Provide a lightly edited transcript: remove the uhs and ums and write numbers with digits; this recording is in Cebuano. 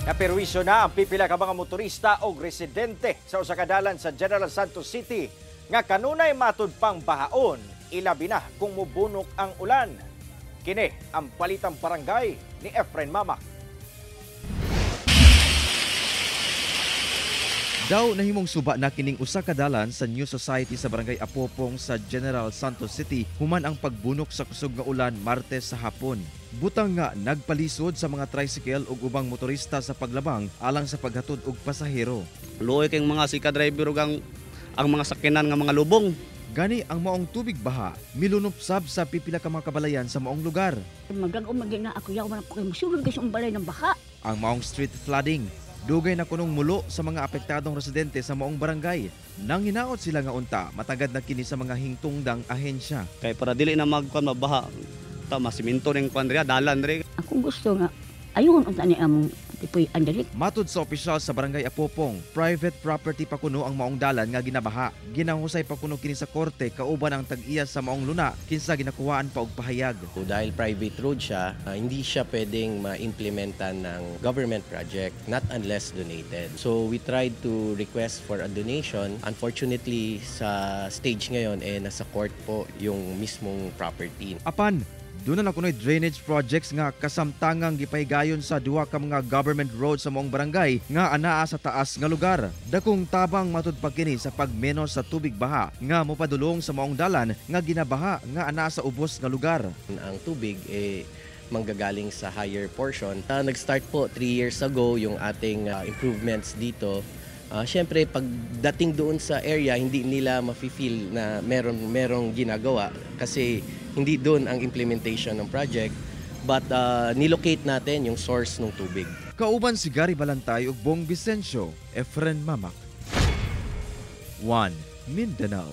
Naperwisyo na ang pipila ka mga motorista o residente sa usa ka dalan sa General Santos City nga kanunay matud pang bahaon, ilabi na kung mubunok ang ulan. Kini ang Balitang Barangay ni Efren Mamak. Daw nahimong suba na kining usa ka dalan sa New Society sa Barangay Apopong sa General Santos City human ang pagbunok sa kusog nga ulan Martes sa hapon. Butang nga nagpalisod sa mga tricycle ug ubang motorista sa paglabang alang sa paghatod og pasahero. Luoy kay mga sika driver ug ang mga sakyanan nga mga lubong. Gani ang maong tubig baha milunop sab sa pipila ka mga kabalayan sa maong lugar. Magdag-o na ako yaw man ako kay musulod kay sa balay ng baha. Ang maong street flooding dugay na kunong mulo sa mga apektadong residente sa maong barangay. Nang hinaot sila nga unta, matagad na kini sa mga hingtungdang ahensya. Kay para dili na magkuan mabaha. Ta masiminto ning kuan diri, dalan diri. Akong gusto nga ayun unta ni among tipoy andali. Matud sa opisyal sa Barangay Apopong, private property pa kuno ang maong dalan nga ginabaha. Ginahusay pa kuno kini sa korte kauban ang tag-iya sa maong luna kinsa ginakuhaan pa og pahayag. So, dahil private road siya, hindi siya pwedeng ma-implementan ng government project, not unless donated. So we tried to request for a donation. Unfortunately, sa stage ngayon, eh, nasa court po yung mismong property. Apan, doon na kunoy drainage projects nga kasamtangang gipahigayon sa duha ka mga government road sa maong barangay nga anaa sa taas nga lugar. Dakong tabang matud pa kini sa pagmenos sa tubig baha nga mopadulong sa maong dalan nga ginabaha nga anaa sa ubos nga lugar. Ang tubig eh manggagaling sa higher portion. Nag-start po 3 years ago yung ating improvements dito. Siyempre, pagdating doon sa area, hindi nila mafe-feel na merong ginagawa kasi hindi doon ang implementation ng project, but nilocate natin yung source ng tubig. Kauban si Gary Balantay ug Bong Vicencio, Efren Mamak. 1 Mindanao.